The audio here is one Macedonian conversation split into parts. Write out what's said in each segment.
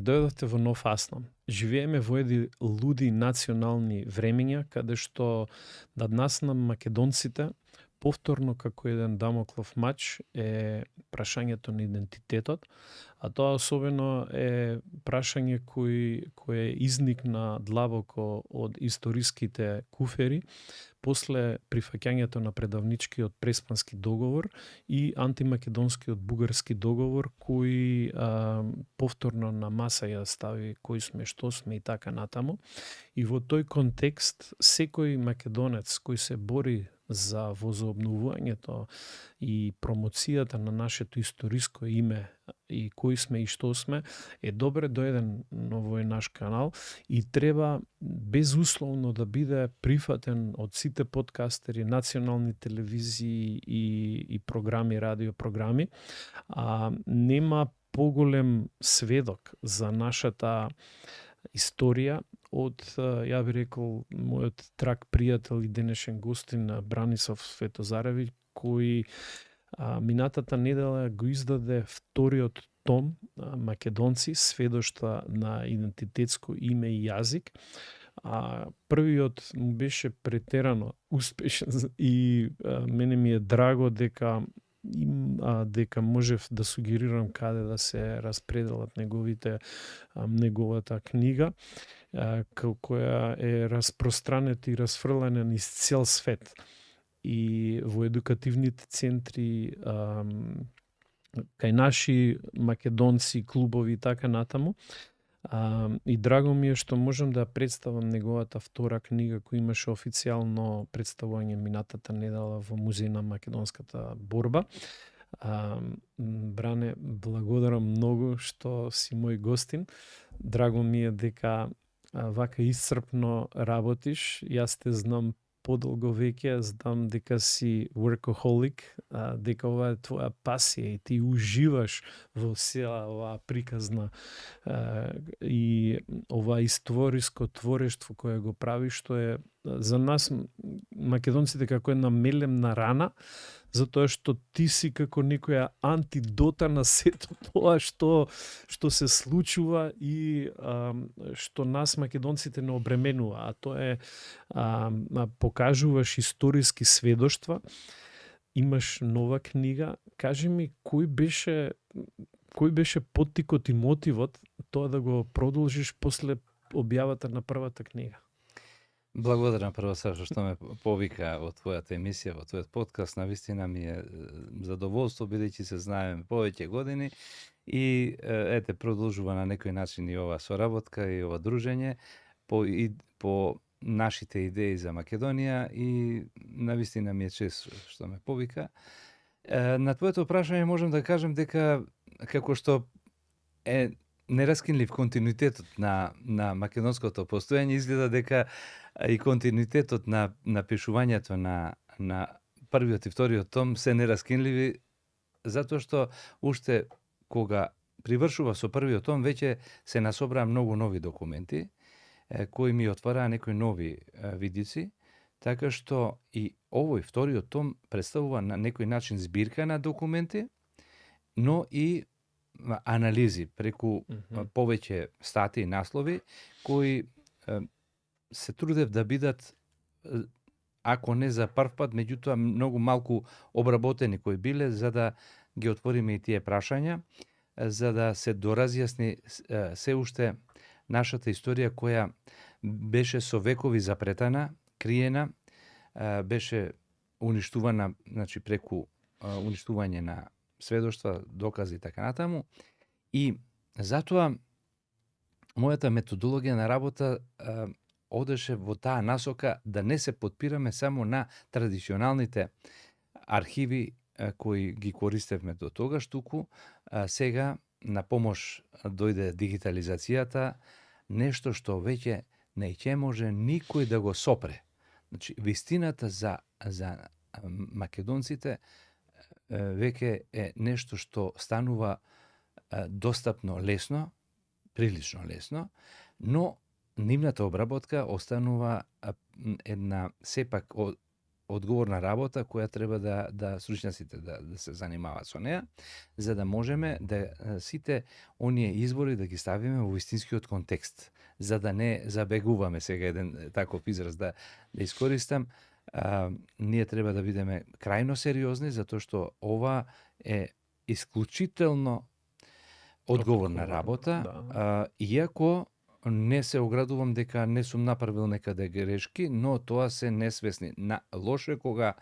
дојдовте во нов аснам. Живееме во едни луди национални времења, каде што над нас на македонците повторно како еден дамоклов мач е прашањето на идентитетот, а тоа особено е прашање кој изникна длабоко од историските куфери после прифаќањето на предавничкиот Преспански договор и антимакедонскиот бугарски договор кој повторно на маса ја стави кои сме, што сме и така натаму. И во тој контекст секој македонец кој се бори за возобновувањето и промоцијата на нашето историско име и кои сме и што сме, е добре дојден на овој наш канал и треба безусловно да биде прифатен од сите подкастери, национални телевизии и програми, радиопрограми. Нема поголем сведок за нашата историја од, ја би рекол, мојот драг пријател и денешен гостин Бранислав Светозаревиќ, кој минатата недела го издаде вториот том Македонци, сведоштва на идентитетско име и јазик. Првиот му беше претерано успешен и мене ми е драго дека можев да сугерирам каде да се распределат неговата книга, која е распространета и расфрлена низ цел свет и во едукативните центри кај наши македонци, клубови и така натаму. И драго ми е што можам да представам неговата втора книга која имаше официјално представување минатата недела во Музеј на македонската борба. Бране, благодарам многу што си мој гостин. Драго ми е дека вака исцрпно работиш. Јас те знам подолго веќе, знам дека си workaholic, дека ова е твоја пасија и ти уживаш во села оваа приказна и ова историско творештво кое го правиш, што е за нас македонците како една мелемна рана, затоа што ти си како некоја антидота на сето тоа што се случува и што нас македонците не обременува, а тоа е покажуваш историски сведоштва. Имаш нова книга. Кажи ми кој беше поттикот и мотивот тоа да го продолжиш после објавата на првата книга? Благодарам прво Сашо што ме повика во твојата емисија, во твојот подкаст. Навистина ми е задоволство бидејќи се знаеме повеќе години и ете продолжува на некој начин и ова соработка и ова дружење по нашите идеи за Македонија и навистина ми е чест што ме повика. На твоето прашање можам да кажам дека како што е нераскинлив континуитетот на македонското постоење, изгледа дека и континуитетот на пишувањето на првиот и вториот том се нераскинливи, затоа што уште кога привршува со првиот том веќе се насобраа многу нови документи кои ми отвараа некои нови видици, така што и овој вториот том представува на некој начин збирка на документи, но и анализи преку повеќе статии и наслови кои се трудев да бидат, ако не за прв пат, меѓутоа многу малку обработени кои биле, за да ги отвориме и тие прашања, за да се доразјасни се уште нашата историја која беше со векови запретана, криена, беше уништувана, значи преку уништување на сведоштва, докази и така натаму. И затоа мојата методологија на работа одеше во таа насока да не се подпираме само на традиционалните архиви кои ги користевме до тогаш, туку сега на помош дојде дигитализацијата, нешто што веќе не ќе може никој да го сопре. Значи, вистината за македонците веќе е нешто што станува достапно лесно, прилично лесно, но нивната обработка останува една сепак одговорна работа која треба да стручњаците да се занимаваат со неа, за да можеме да сите оние избори да ги ставиме во вистинскиот контекст, за да не забегуваме сега еден таков израз да искористам. Ние треба да бидеме крајно сериозни, затоа што ова е исклучително одговорна работа, иако не се оградувам дека не сум направил некаде грешки, но тоа се несвесни. Лошо е кога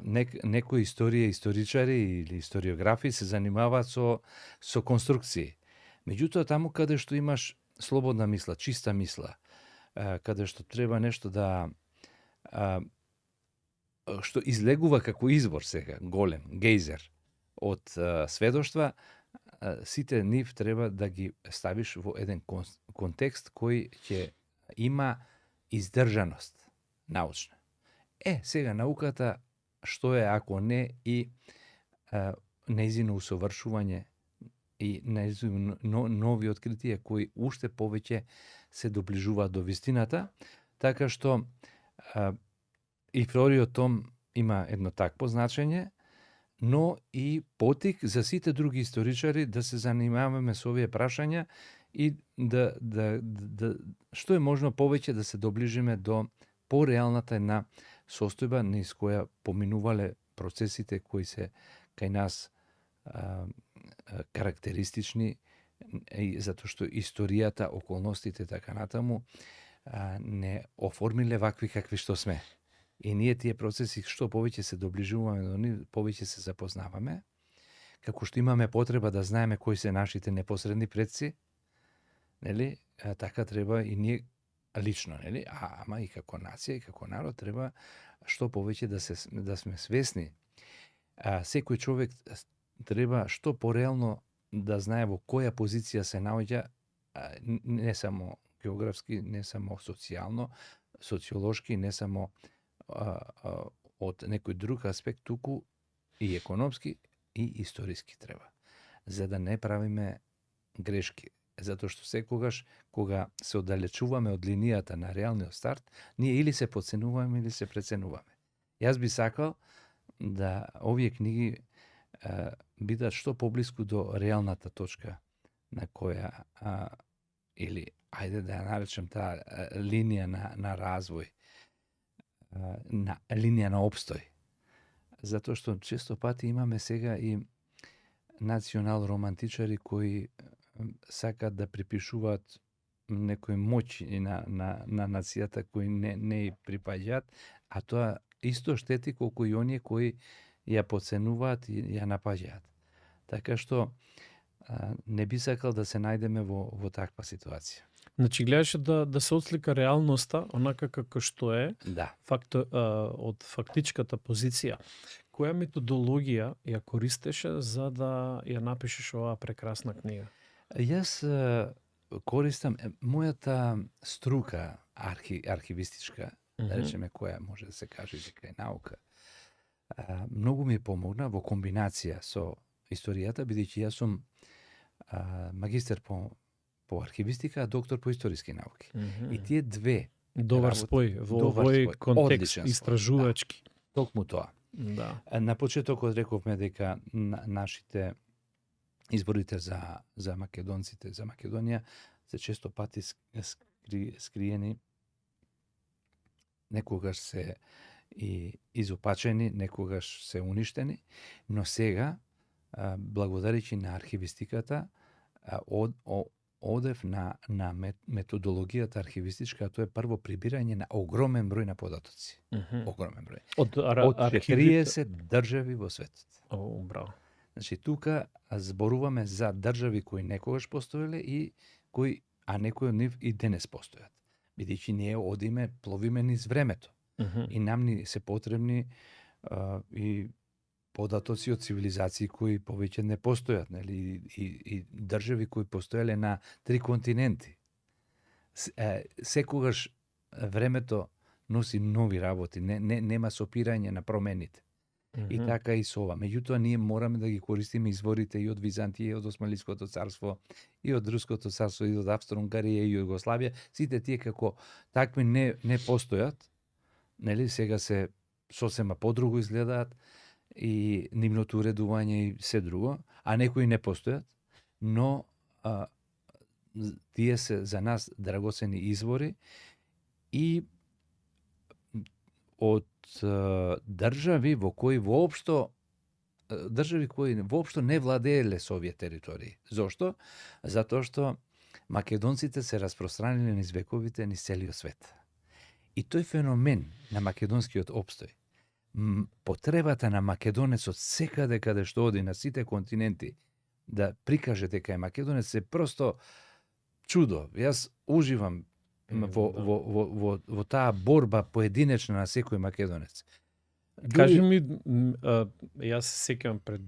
некои историчари или историографи се занимаваат со конструкции. Меѓутоа, таму каде што имаш слободна мисла, чиста мисла, каде што треба нешто што излегува како извор сега, голем, гейзер, од сведоштва, сите нив треба да ги ставиш во еден контекст кој ќе има издржаност научна. Сега науката што е ако не и нејзино усовршување и нејзино нови откритија кои уште повеќе се доближуваат до вистината, така што и вториот том има едно такво значење, но и потик за сите други историчари да се занимаваме со овие прашања и да што е можно повеќе да се доближиме до пореалната една состојба низ која поминувале процесите кои се кај нас карактеристични, затоа што историјата, околностите така натаму не оформиле вакви какви што сме. И ние тие процеси што повеќе се доближуваме до нив, повеќе се запознаваме, како што имаме потреба да знаеме кои се нашите непосредни предци, нели? Така треба и ние лично, нели? Ама и како нација и како народ треба што повеќе да сме свесни. Секој човек треба што пореално да знае во која позиција се наоѓа, не само географски, не само социјално, социолошки, не само од некој друг аспект, туку и економски и историски треба, за да не правиме грешки. Затоа што секогаш кога се оддалечуваме од линијата на реалниот старт, ние или се подценуваме или се преценуваме. Јас би сакал да овие книги бидат што поблиску до реалната точка на која или ајде да ја наречем таа линија на развој, на линија на опстој. Затоа што често пати имаме сега и национал-романтичари кои сакат да припишуваат некои моќи на нацијата кои не ја припаѓаат, а тоа исто штети колку и оние кои ја подценуваат и ја напаѓаат. Така што не би сакал да се најдеме во таква ситуација. Значи гледаше да се отслика реалноста онака како што е, Да. од фактичката позиција. Која методологија ја користеше за да ја напишеш оваа прекрасна книга? Јас користам мојата струка архивистичка, да речеме, која може да се каже дека е наука. Многу ми помогна во комбинација со историјата, бидејќи јас сум магистер по архивистика, а доктор по историски науки. И тие две Добар спој во овој контекст истражувачки. Токму тоа. Да. На почетокот рековме дека нашите изборите за македонците, за Македонија се често пати скриени, некогаш се и изопачени, некогаш се уништени, но сега, благодарејќи на архивистиката, одев на методологијата архивистичка, тоа е прво прибирање на огромен број на податоци. Огромен број. Од 40 држави во светот. Браво. Значи, тука зборуваме за држави кои некогаш постоеле и а некои од нив и денес постојат. Бидејќи ние одиме, пловиме низ времето. И нам ни се потребни и податоци од цивилизации кои повеќе не постојат, нели, и држави кои постоеле на 3 континенти. Секогаш времето носи нови работи, нема сопирање на промените. И така и со ова. Меѓутоа, ние мораме да ги користиме изворите и од Византија, и од Османлиското царство, и од Руското царство, и од Австро-Унгарија, и Југославија. Сите тие како такви не постојат, нели, сега се сосема подруго изгледаат и нивното уредување и се друго, а некои не постојат, но тие се за нас драгоцени извори и од држави во кои воопшто не владееле со овие територии. Зошто? Затоа што македонците се распространиле низ вековите низ целиот свет. И тој феномен на македонскиот опстој, потребата на македонецот секаде каде што оди на сите континенти да прикаже дека е македонец, е просто чудо. Јас уживам во таа борба поединечна на секој македонец. Кажи ми, јас се сеќавам пред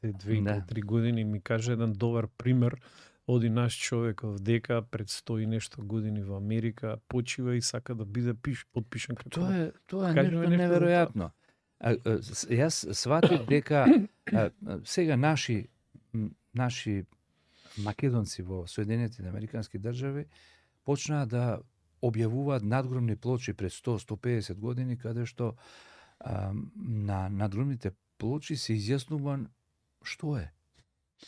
2-3 години ми каже еден добар пример, оди наш човек дека пред 100 и нешто години во Америка почива и сака да биде подпишан како. Тоа е нешто неверојатно. Јас сватив дека сега наши македонци во Соединетите Американски држави почнаа да објавуваат надгромни плочи пред 100-150 години, каде што на надгромните плочи се изјаснува што е.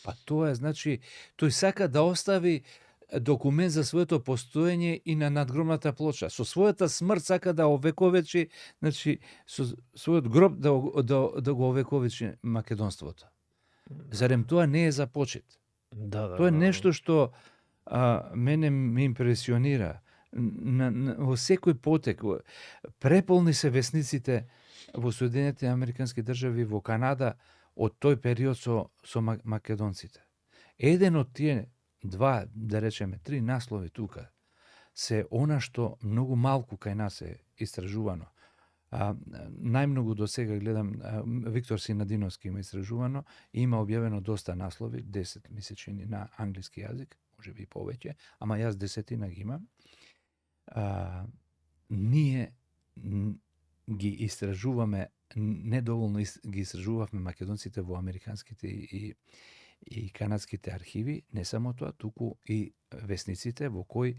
Па тоа е, значи, тој сака да остави документ за своето постоење и на надгромната плоча. Со својата смрт сака да овековечи, значи, со својот гроб да го овековечи македонството. Зарем тоа не е за почит? Тоа е нешто што мене ме импресионира. Во секој потек, преполни се весниците во Соединетите Американски држави, во Канада, од тој период со македонците. Еден од тие два, да речеме, 3 наслови тука се она што многу малку кај нас е истражувано. Најмногу до сега гледам, Виктор Синадиновски има истражувано, има објавено доста наслови, 10 ми се чини на англиски јазик, може би и повеќе, ама јас 10 ги имам. Ние ги истражуваме, недоволно ги истражувавме македонците во американските и канадските архиви, не само тоа, туку и весниците во кои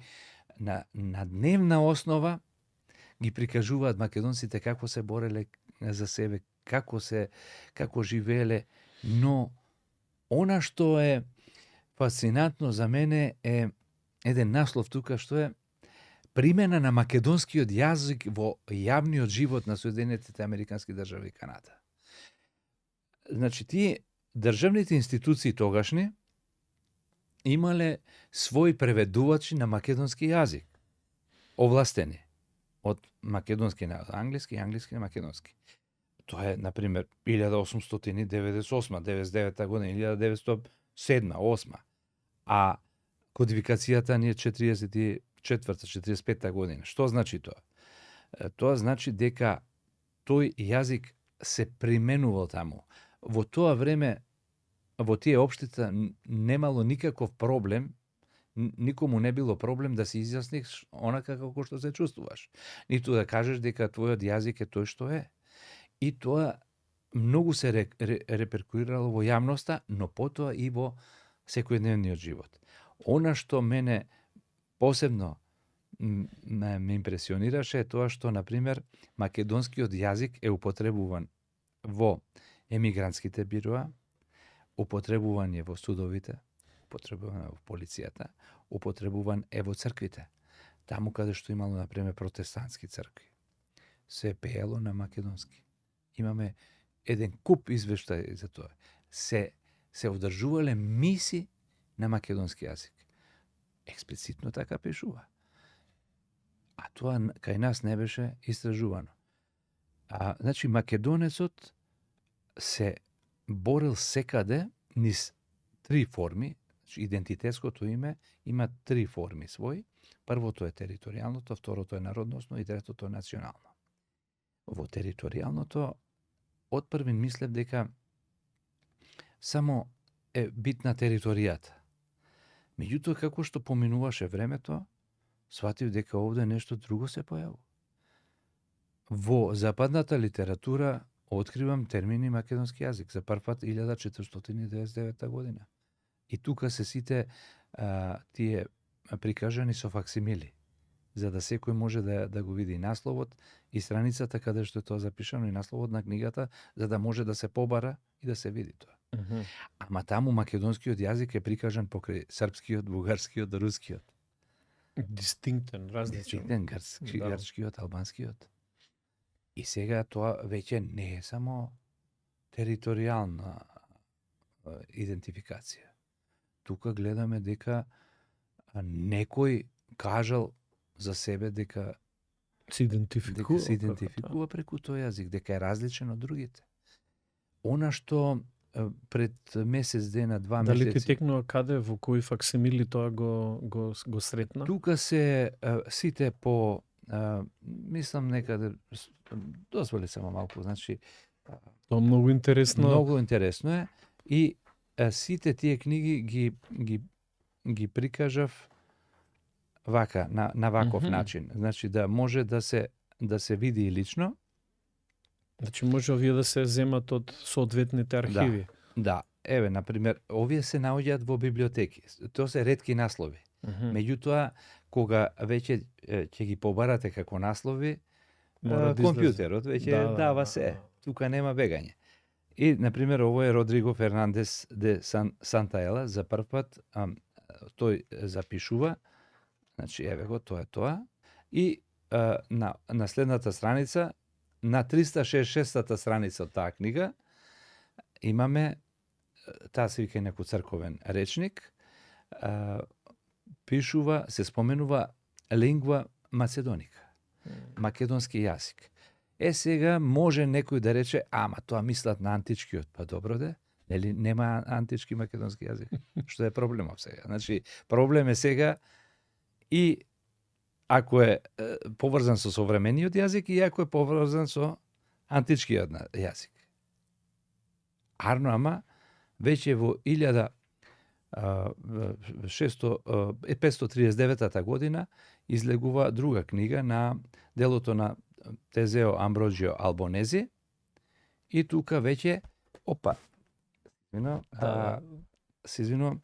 на дневна основа ги прикажуваат македонците како се бореле за себе, како живееле, но она што е фасцинантно за мене е еден наслов тука што е примена на македонскиот јазик во јавниот живот на Соединетите Американски држави и Канада. Значи, тие државните институции тогашни имале своји преведувачи на македонски јазик, овластени од македонски на англиски, англиски на македонски. Тоа е, например, 1898, 99 година, 1907-8, а кодификацијата ни е 44-45 година. Што значи тоа? Тоа значи дека тој јазик се применувал таму. Во тоа време, во тие општита немало никаков проблем, никому не било проблем да се изјасниш онака како што се чувствуваш. Ниту да кажеш дека твојот јазик е тој што е. И тоа многу се реперкуирало во јавноста, но потоа и во секојдневниот живот. Она што мене посебно ме импресионираше е тоа што, например, македонскиот јазик е употребуван во емигрантските бироа, употребуван е во судовите, употребуван во полицијата, употребуван е во црквите. Таму каде што имало, например, протестантски цркви, се пеело на македонски. Имаме еден куп извештаи за тоа. Се одржувале миси на македонски јазик. Експлицитно така пишува. А тоа кај нас не беше истражувано. Значи, македонецот се борил секаде низ 3 форми. Значи, идентитетското име има 3 форми своји. Првото е територијалното, второто е народносно и третото е национално. Во територијалното, од првин мислев дека само е битна територијата. Меѓутоа, како што поминуваше времето, сватив дека овде нешто друго се појавува. Во западната литература откривам термини македонски јазик за прв пат 1499 година. И тука се сите тие прикажани со факсимили. за да секој може да го види насловот и страницата каде што е тоа запишано и насловот на книгата, за да може да се побара и да се види тоа. Ама таму македонскиот јазик е прикажан покрај српскиот, бугарскиот, рускиот. Дистинктен, различен. Дистинктен, грчкиот, албанскиот. И сега тоа веќе не е само територијална идентификација. Тука гледаме дека некој кажал за себе дека се идентификува преку тој јазик, дека е различен од другите. Она што пред месец дена, 2 месеци... Дали ти текнува каде, во кој факсимили тоа го сретна? Тука се сите по... мислам некаде... Дозволи само малку, значи... Тоа многу интересно. Многу интересно е. И сите тие книги ги прикажав вака, на ваков начин. Значи да може да се види и лично. Значи може овие да се земат од соодветните архиви. Да. Еве, например, овие се наоѓаат во библиотеки. Тоа се ретки наслови. Меѓутоа, кога веќе ќе ги побарате како наслови, компјутерот веќе дава се. Тука нема бегање. И, например, ово е Родриго Фернандес де Сантаела, за прв пат тој запишува, значи еве го, тоа е тоа, и на следната страница, на 366-та страница од таа книга, имаме, таа се вика некој црковен речник, пишува, се споменува лингва македоника, македонски јазик. Сега може некој да рече, ама тоа мислат на античкиот, па добро де, нели нема антички македонски јазик. Што е проблемот сега? Значи, проблем е сега и ако е поврзан со современиот јазик и ако е поврзан со античкиот јазик. Арно, ама веќе во 1539 година излегува друга книга на делото на Тезео Амброджио Албонези и тука веќе се извинувам,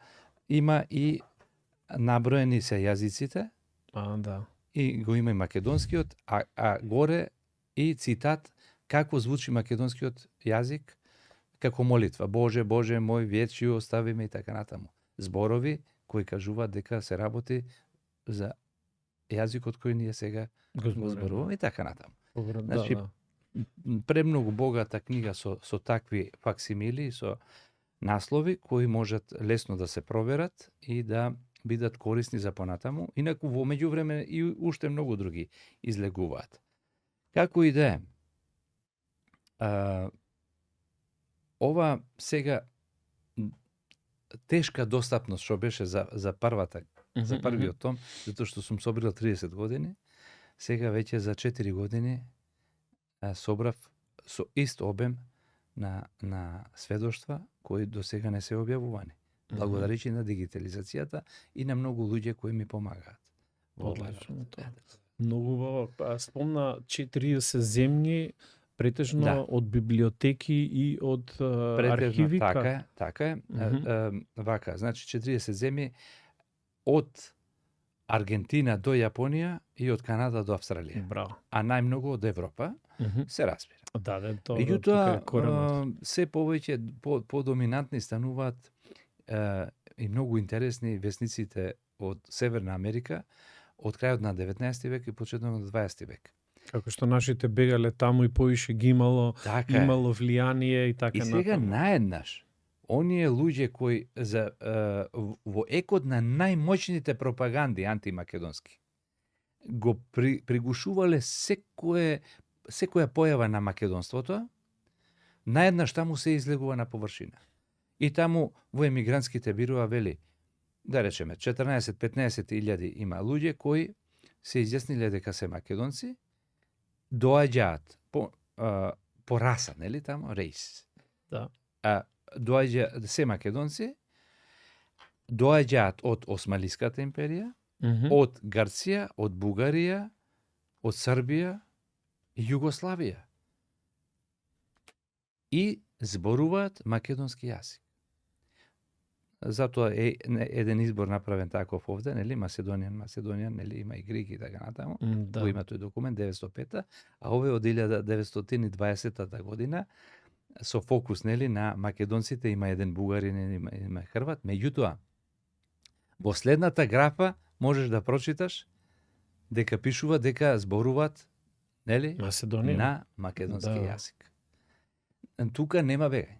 има и наброени се јазиците. Да. И го има и македонскиот, а горе и цитат како звучи македонскиот јазик како молитва. Боже, Боже мој, вечи остави ме и така натаму. Зборови кои кажуваат дека се работи за јазикот кој ние сега го зборуваме и така натаму. Значи, премногу богата книга со такви факсимили, со наслови кои можат лесно да се проверат и да бидат корисни за понатаму. Инаку во меѓувреме и уште многу други излегуваат. Како и да е, ова сега тешка достапност што беше за првиот том, затоа што сум собрал 30 години, сега веќе за 4 години собрав со ист обем на сведоштва кои до сега не се објавувани. Благодаречи на дигитализацијата и на многу луѓе кои ми помагаат. Одлично тоа. Многу убаво. Спомна 40 земји, претежно од библиотеки и од архиви. Така е. Вака, значи 40 земји од Аргентина до Јапонија и од Канада до Австралија. Браво. А најмногу од Европа, се разбира. Тоа Меѓутоа, се повеќе подоминантни стануваат и многу интересни весниците од Северна Америка од крајот на 19 век и почетокот на 20 век. Како што нашите бегале таму и поише ги имало влијание и така натаму. И сега наеднаш оние луѓе кои во екот на најмоćните пропаганди антимакедонски го пригушувале секоја појава на македонството, наеднаш таму се излегува на површина. И таму во емигрантските бирова вели, да речеме, 14-15 илјади има луѓе кои се изјасниле дека се македонци, доаѓаат по раса, нели таму, рейс. Да. Се македонци, доаѓаат од Османлиската империја, од Грција, од Бугарија, од Србија и Југославија. И зборуваат македонски јазик. затоа е еден избор направен таков овде, нели, Macedonian, нели, има и Грик и така натаму. Да. Го има тој документ 905, а овој од 1920 година со фокус, нели, на македонците, има еден бугарин, има хрват, меѓутоа во следната графа можеш да прочиташ дека пишува дека зборуваат, нели, Macedonian. на македонски Да. јазик. Тука нема вегање.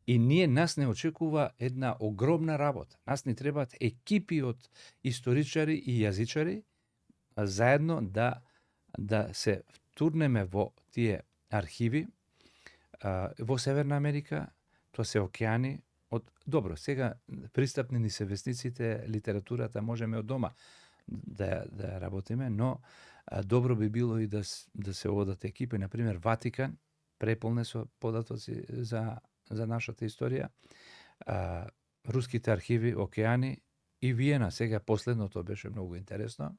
И нас не очекува една огромна работа. Нас ни требаат екипи од историчари и јазичари заедно да се втурнеме во тие архиви во Северна Америка, тоа се океани. Добро, сега пристапни ни се весниците, литературата можеме од дома да работиме, но добро би било и да се одат екипи, например Ватикан, преполне со податоци за нашата историја, руските архиви, океани и Виена. Сега последното беше многу интересно.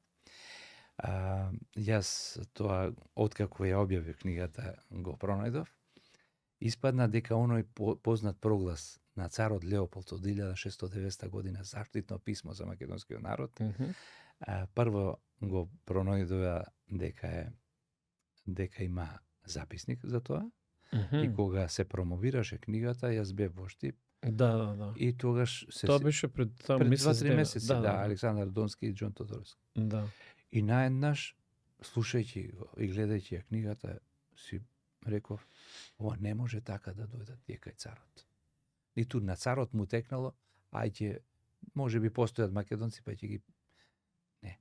Јас тоа, откако ја објавив книгата, го пронајдов. Испадна дека оној познат проглас на царот Леополд од 1690 година, заштитно писмо за македонскиот народ, прво го пронајдова дека има записник за тоа. И кога се промовираше книгата, јас бев во Штип. Да. И тогаш Тоа беше пред 2-3 месеци, да. Александар Донски и Џон Тодоровски. Да. И наеднаш, слушајќи го и гледајќи ја книгата, си реков, ова не може така да дојдат тие кај царот. Ниту на царот му текнало, ајде, може би постојат македонци, па ќе ги... Не.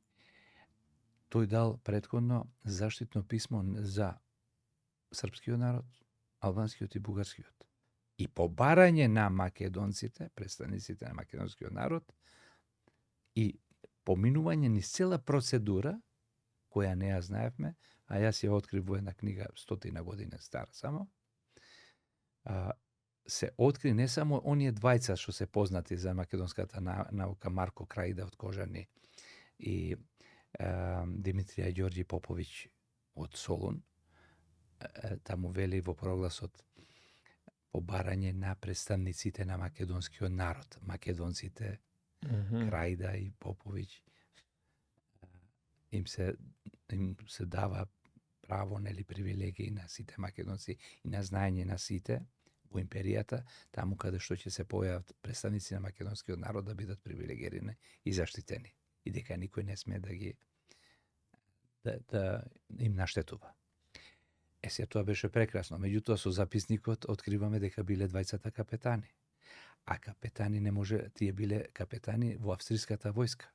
Тој дал претходно заштитно писмо за српскиот народ, албанскиот и бугарскиот. И по барање на македонците, представниците на македонскиот народ, и поминување низ цела процедура, која не ја знаевме, а јас ја открив во една книга 100 година стара само, се откри не само оние двајца што се познати за македонската наука, Марко Крајда од Кожани и Димитрија Ѓорѓи Поповиќ од Солун, таму вели во прогласот по барање на представниците на македонскиот народ, македонците, Крајда и Поповиќ, им се дава право, нели, привилегии на сите македонци и на знаење на сите во империјата, таму каде што ќе се појават представници на македонскиот народ да бидат привилегирани и заштитени, и дека никој не сме да ги да им наштетува. Се тоа беше прекрасно, меѓутоа со записникот откриваме дека биле двајцата капетани. А капетани не може, тие биле капетани во австриската војска.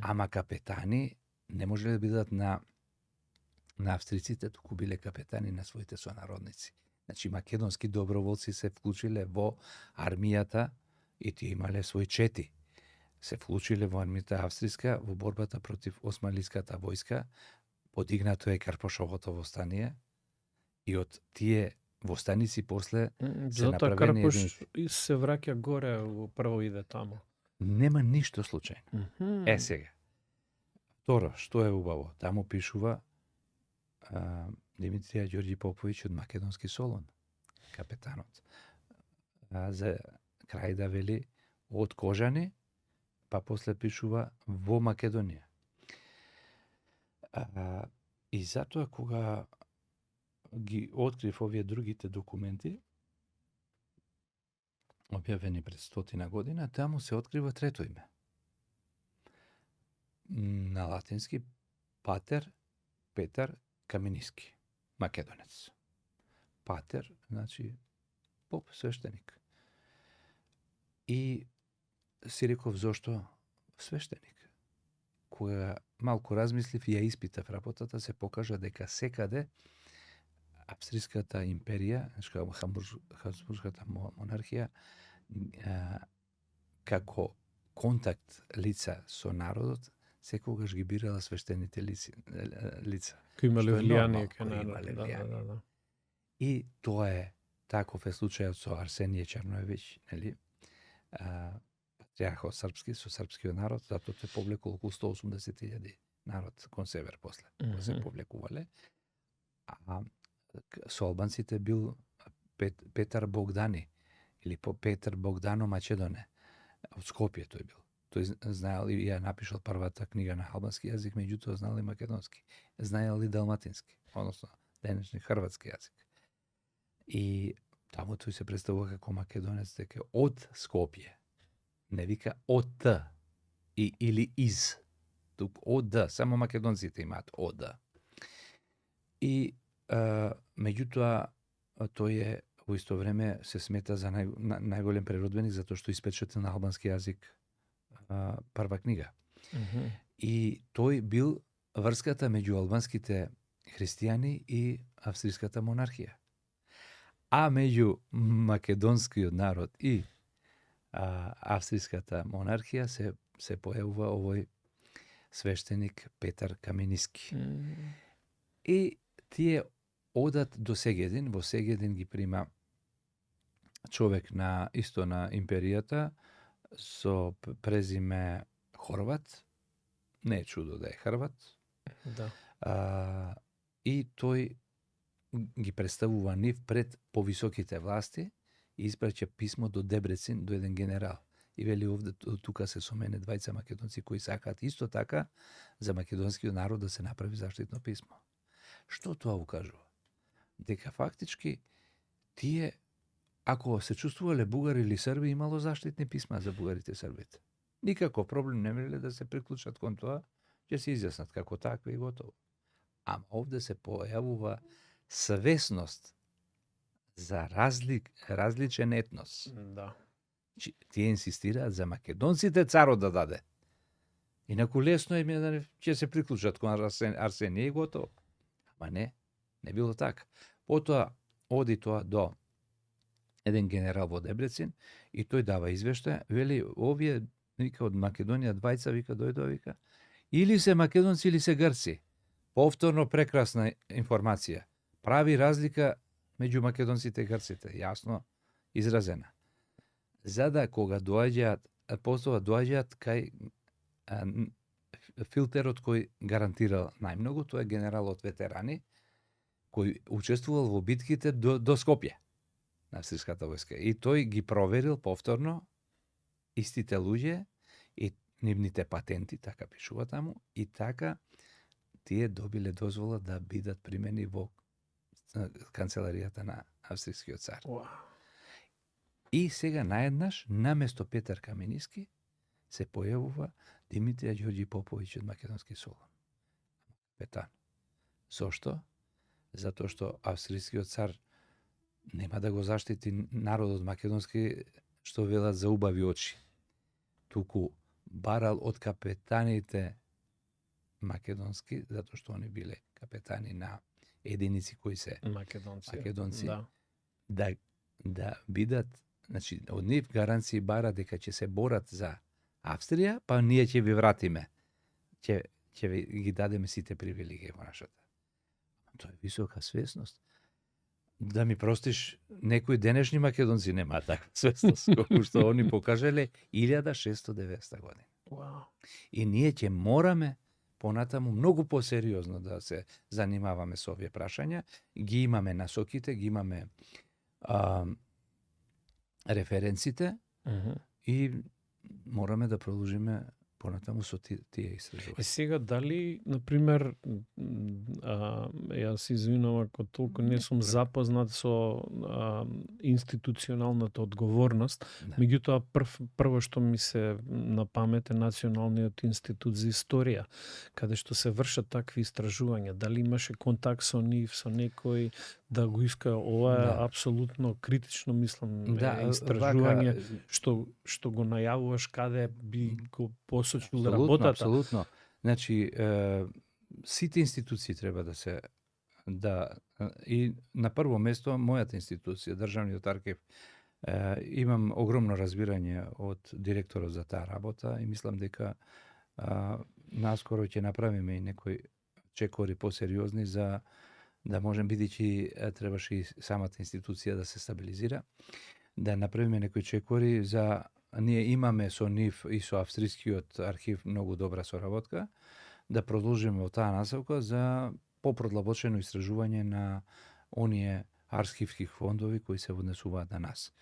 Ама капетани не можеле да бидат на австриците, туку биле капетани на своите сонародници. Значи македонски доброволци се вклучиле во армијата и тие имале свој чети. Се вклучиле во армијата австриска во борбата против османлиската војска. Подигнато е Карпошовото востание и од тие востаници после се направени... Карпош се враќа горе, прво иде таму. Нема ништо случајно. Сега. Второ, што е убаво? Таму пишува Димитрија Ѓорѓи Поповиќ од македонски Солун, капетанот. За крај да вели од Кожани, па после пишува во Македонија. И затоа кога ги открив овие другите документи, објавени пред 100 година, таму се открива трето име. На латински Патер Петар Камениски, македонец. Патер, значи поп, свештеник. И си реков зошто свештеник. Кога малку размислив и ја испитав работата, се покажа дека секаде австриската империја, Хабсбургската монархија, како контакт лица со народот, секогаш ги бирала свештените лица. Кои имале влијание кај народот. Да. И тоа е таков е случајот со Арсенije Черноевиќ, нели? Патриархот српски со српскиот народ, затоа се повлекло околу 180.000 народ кон север после се повлекувале. А со албанците бил Петар Богдани или Петар Богдано Македоне. од Скопје тој бил. Тој знаел и ја напишал првата книга на албански јазик, меѓутоа знал и македонски. Знаел и далматински, односно денешни хрватски јазик. И таму тој се представува како македонец дека од Скопје. Не вика од Т или из. Тук од Д, само македонците имаат од Д. И меѓутоа тој е во исто време се смета за најголем преродбеник затоа што испечатил на албански јазик прва книга. И тој бил врската меѓу албанските христијани и австриската монархија. А меѓу македонскиот народ и австриската монархија се појавува овој свештеник Петар Камениски. И тие одат до Сегедин, во Сегедин ги прима човек на исто на империјата со презиме Хорват. Не е чудо да е Хрват. Да. И тој ги представува нив пред повисоките власти и испраќа писмо до Дебрецин, до еден генерал. И вели овде тука се со мене двајца македонци кои сакаат исто така за македонскиот народ да се направи заштитно писмо. Што тоа укажува? Дека фактички тие, ако се чувствувале бугари или срби, имало заштитни писма за бугарите и србите. Никако проблем не имале да се приклучат кон тоа, ќе се изјаснат како такви и готово. Ама овде се појавува свесност за различен етнос. Да. Тие инсистираат за македонците царот да даде. Инаку лесно им е ќе се приклучат кон Арсенија и готово. Ама не било така. Потоа оди тоа до еден генерал во Дебрецин и тој дава извештај, вели овие вика од Македонија двајца вика дојдоа вика или се македонци или се грци. Повторно прекрасна информација. Прави разлика меѓу македонците и грците, јасно изразена. За да кога доаѓаат, постава доаѓаат кај филтерот кој гарантирал најмногу, тоа е генералот ветерани, кој учествувал во битките до Скопје на австриската војска. И тој ги проверил повторно истите луѓе и нивните патенти, така пишува таму, и така тие добиле дозвола да бидат примени во канцеларијата на австрискиот цар. Wow. И сега наеднаш, наместо Петар Камениски, се појавува Димитрија Ѓорѓи Поповиќ од Македонски Солун. Петан. Зошто? Затоа што австрискиот цар нема да го заштити народот македонски, што велат за убави очи. Туку барал од капетаните македонски, затоа што они биле капетани на единици кои се македонци, да бидат, значи од нив гаранции бара дека ќе се борат за Австрија, па ние ќе ви вратиме. Ќе ви ги дадеме сите привилегии во нашата. Тоа е висока свесност. Да ми простиш, некои денешни македонци немаат таква свесност, колку што они покажале 1690 година. Wow. И ние ќе мораме понатаму многу посериозно да се занимаваме со овие прашања. Ги имаме насоките, ги имаме референците и мораме да продолжиме понатаму со тие истражувања. Сега дали, например, јас се извинувам ако толку не сум запознат со институционалната одговорност, меѓутоа прво што ми се на памет е Националниот институт за историја, каде што се вршат такви истражувања. Дали имаше контакт со нив, со некој да го иска? Ова е апсолутно критично, мислам, истражување што го најавуваш каде би го посочил работата. Апсолутно. Значи, сите институции треба да се и на прво место мојата институција, Државниот архив, имам огромно разбирање од директорот за таа работа и мислам дека наскоро ќе направиме и некои чекори посериозни за да можем, бидејќи требаше и самата институција да се стабилизира, да направиме некои чекори за ние имаме со нив и со австрискиот архив многу добра соработка, да продолжиме во таа насока за попродлабочено истражување на оние архивски фондови кои се однесуваат на нас.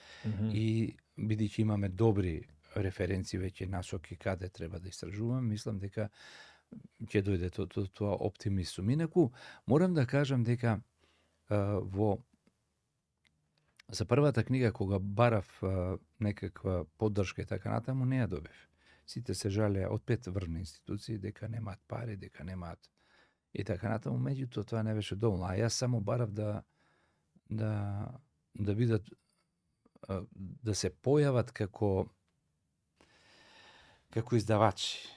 И бидејќи имаме добри референции, веќе насоки каде треба да истражувам, мислам дека ќе дојде тоа оптимист сум. Инаку, морам да кажам дека за првата книга, кога барав некаква поддршка и така натаму, не ја добив. Сите се жалеа од 5 врвни институции дека немаат пари, дека немаат и така натаму, меѓутоа тоа не беше доволно. А јас само барав да бидат, да се појават како издавачи.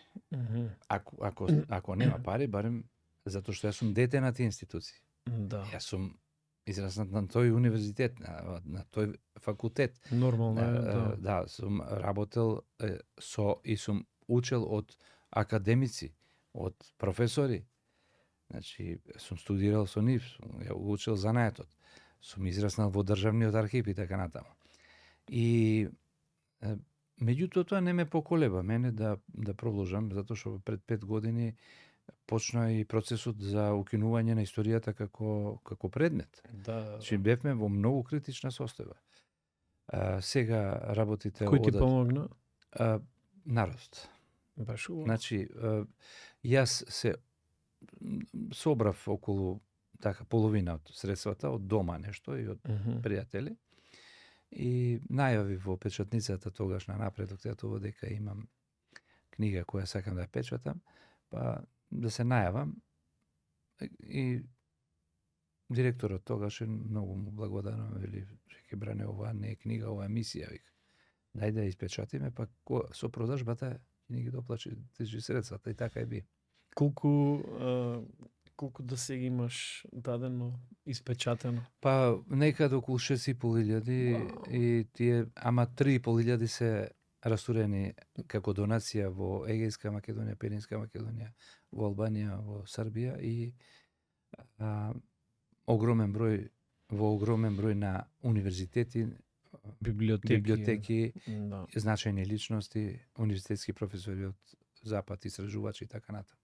Ако нема пари, барем затоа што јас сум дете на тие институции. Да. Јас сум израснат на тој универзитет, на тој факултет. Нормално е, Да, сум работел и сум учел од академици, од професори. Значи, сум студирал со нив, ја учел занаетот. Сум израснал во државниот архив и така натаму. И меѓутоа тоа не ме поколеба мене да продолжам, затоа што пред 5 години почна и процесот за укинување на историјата како предмет. Да. Значи бевме во многу критична состојба. Сега работите... Кој ти помогна? Народот. Баш убаво. Значи, јас се собрав околу половина од средствата од дома нешто и од пријатели. И најавив во печатницата тогаш на Напредок Театово дека имам книга која сакам да ја печатам, па да се најавам и директорот тогаш многу му благодарам, вели, ќе бране, ова не е книга, ова е мисија, вика. Дај да ја испечатиме, па со продажбата не ги доплачи средствата и така е би. Колку до сега имаш дадено, испечатено? Па некад околу 6.500 и тие, ама 3.500 се растурени како донација во Егејска Македонија, Пиринска Македонија, во Албанија, во Србија и огромен број на универзитети, библиотеки, да. значајни личности, универзитетски професори од Запад, истражувачи и така натаму.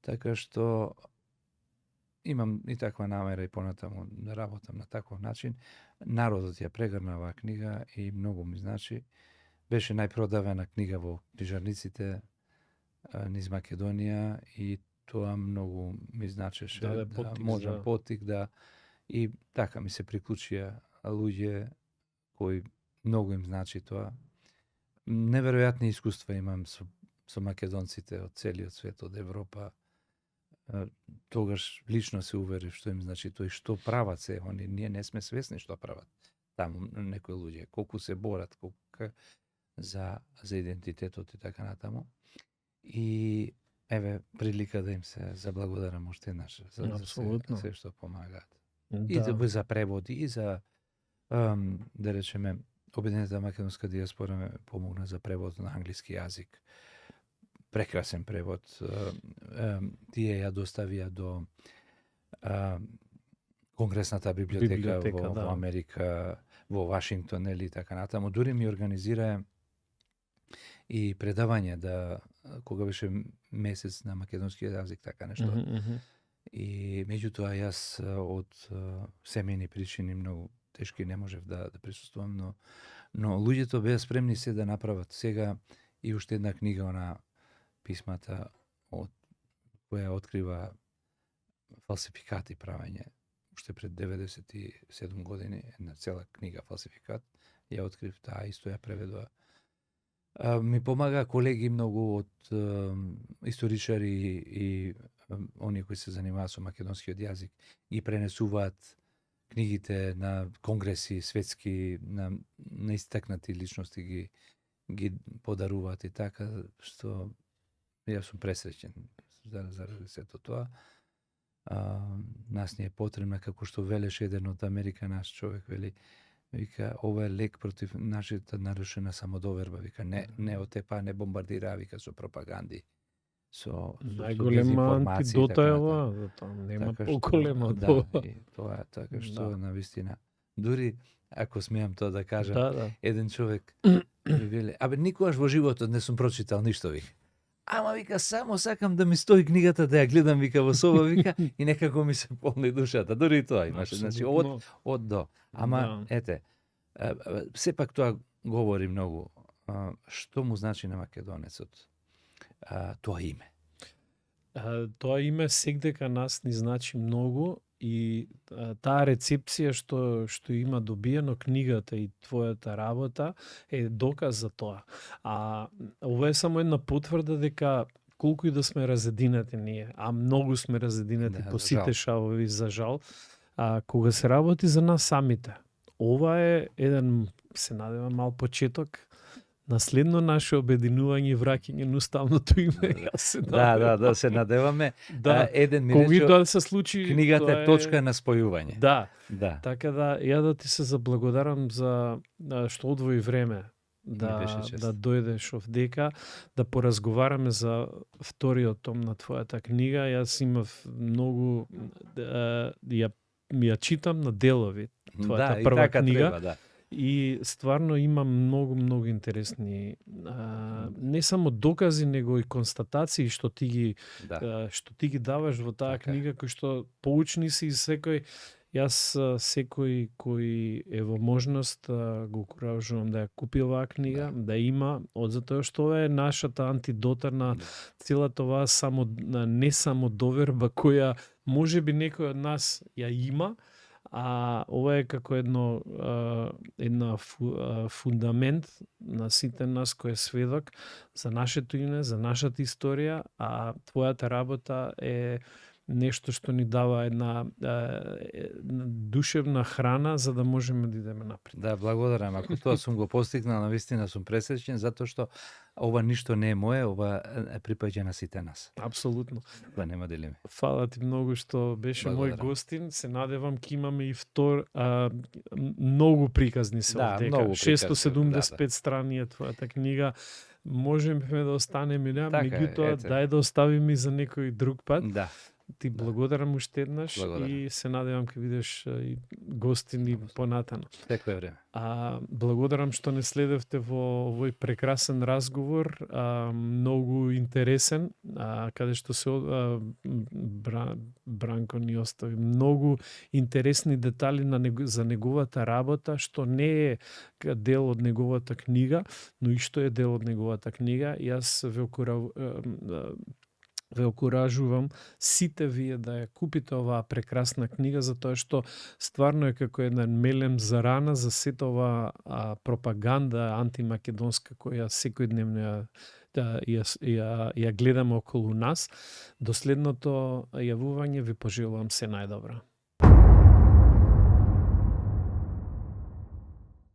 Така што имам и таква намера и понатаму да работам на таков начин. Народот ја прегрна оваа книга и многу ми значи. Беше најпродавана книга во книжарниците низ Македонија и тоа многу ми значеше да можам потик да и така ми се приклучија луѓе кои многу им значи тоа. Неверојатни искуства имам со македонците од целиот свет, од Европа. Тогаш лично се уверив што им значи тоа и што прават се они. Ние не сме свесни што прават таму некои луѓе, колку се борат за идентитетот и така натаму. И еве прилика да им се заблагодарам уште еднаш за се што помагаат. Да. И за преводи, и за да речеме Обединетата македонска диаспора ме помогна за превод на англиски јазик. Прекрасен превод. Тие ја доставија до Конгресната библиотека во Америка, во Вашингтон или така натаму. Дури ми организираа и предавање кога беше месец на македонски јазик, така нешто. И меѓутоа јас од семејни причини многу тешки не можев да присуствувам, но луѓето беа спремни се да направат. Сега и уште една книга на писмата која открива фалсификати правење. Уште пред 97 години една цела книга фалсификат ја открив, таа исто ја преведува. Ми помага колеги многу од историчари и они кои се занимаваат со македонскиот јазик, ги пренесуваат книгите на конгреси светски, на истакнати личности ги подаруваат и така, што јас сум пресреќен заради сето тоа. Нас ни е потребна, како што велеше еден од Америка, наш човек, вика, ова е лек против нашата нарушена самодоверба, вика, не отепа, не бомбардира, вика, со пропаганди, со најголема антидота е ова, нема поголема од ова. Да, и тоа е така што навистина. Дури ако смеам тоа да кажам, еден човек ми вели, никогаш во животот не сум прочитал ништо, вика. Ама, вика, само сакам да ми стои книгата, да ја гледам, вика, во соба, вика, и некако ми се полни душата. Дори и тоа имаше, значи, од до. Ама, ете, сепак тоа говори многу што му значи на македонецот тоа име? Тоа име секдека нас ни значи многу и таа рецепција што има добиено книгата и твојата работа е доказ за тоа. А ова е само една потврда дека колку и да сме разединати ние, а многу сме разединати по сите шавови за жал, кога се работи за нас самите. Ова е еден, се надевам, мал почеток на следно наше обединување и враќање на уставното име. Да, се надеваме. Еден ми рече, да се случи, книгата е точка на спојување. Да. Така да, ја да ти се заблагодарам за што одвои време да дојдеш овдека, да поразговараме за вториот том на твојата книга. Јас имав многу ја читам на делови твојата прва книга. Треба, И стварно има многу интересни не само докази, него и констатации што ти ги даваш во таа книга, кои што поучни си и секој. Јас секој кој е во можност го окуражувам да ја купи оваа книга, да има, затоа што ова е нашата антидота на целата оваа не само доверба која можеби некој од нас ја има, а ова е како една фундамент на сите нас кој е сведок за нашето име, за нашата историја, а твојата работа е нешто што ни дава една душевна храна за да можеме да идеме напред. Да, благодарам. Ако тоа сум го постигнал, навистина сум пресечен, затоа што ова ништо не е мое, ова припаѓа на сите нас. Апсолутно. Да, нема делиме. Фала ти многу што беше мој гостин. Се надевам ке имаме и многу приказни се овдека. 675 страни е твојата книга. Можеме да останеме, меѓутоа дај да оставиме и за некој друг пат. Да. Ти благодарам уште еднаш и се надевам ке видиш и гостини понатано. Секој време. Благодарам што не следевте во овој прекрасен разговор, многу интересен, каде што се Бранко ни остави многу интересни детали за неговата работа, што не е дел од неговата книга, но и што е дел од неговата книга. Јас ве окуражувам сите вие да ја купите оваа прекрасна книга, затоа што стварно е како еден мелем за рана за сета оваа пропаганда антимакедонска која секојдневно ја гледаме околу нас. До следното јавување ви пожелувам се најдобро.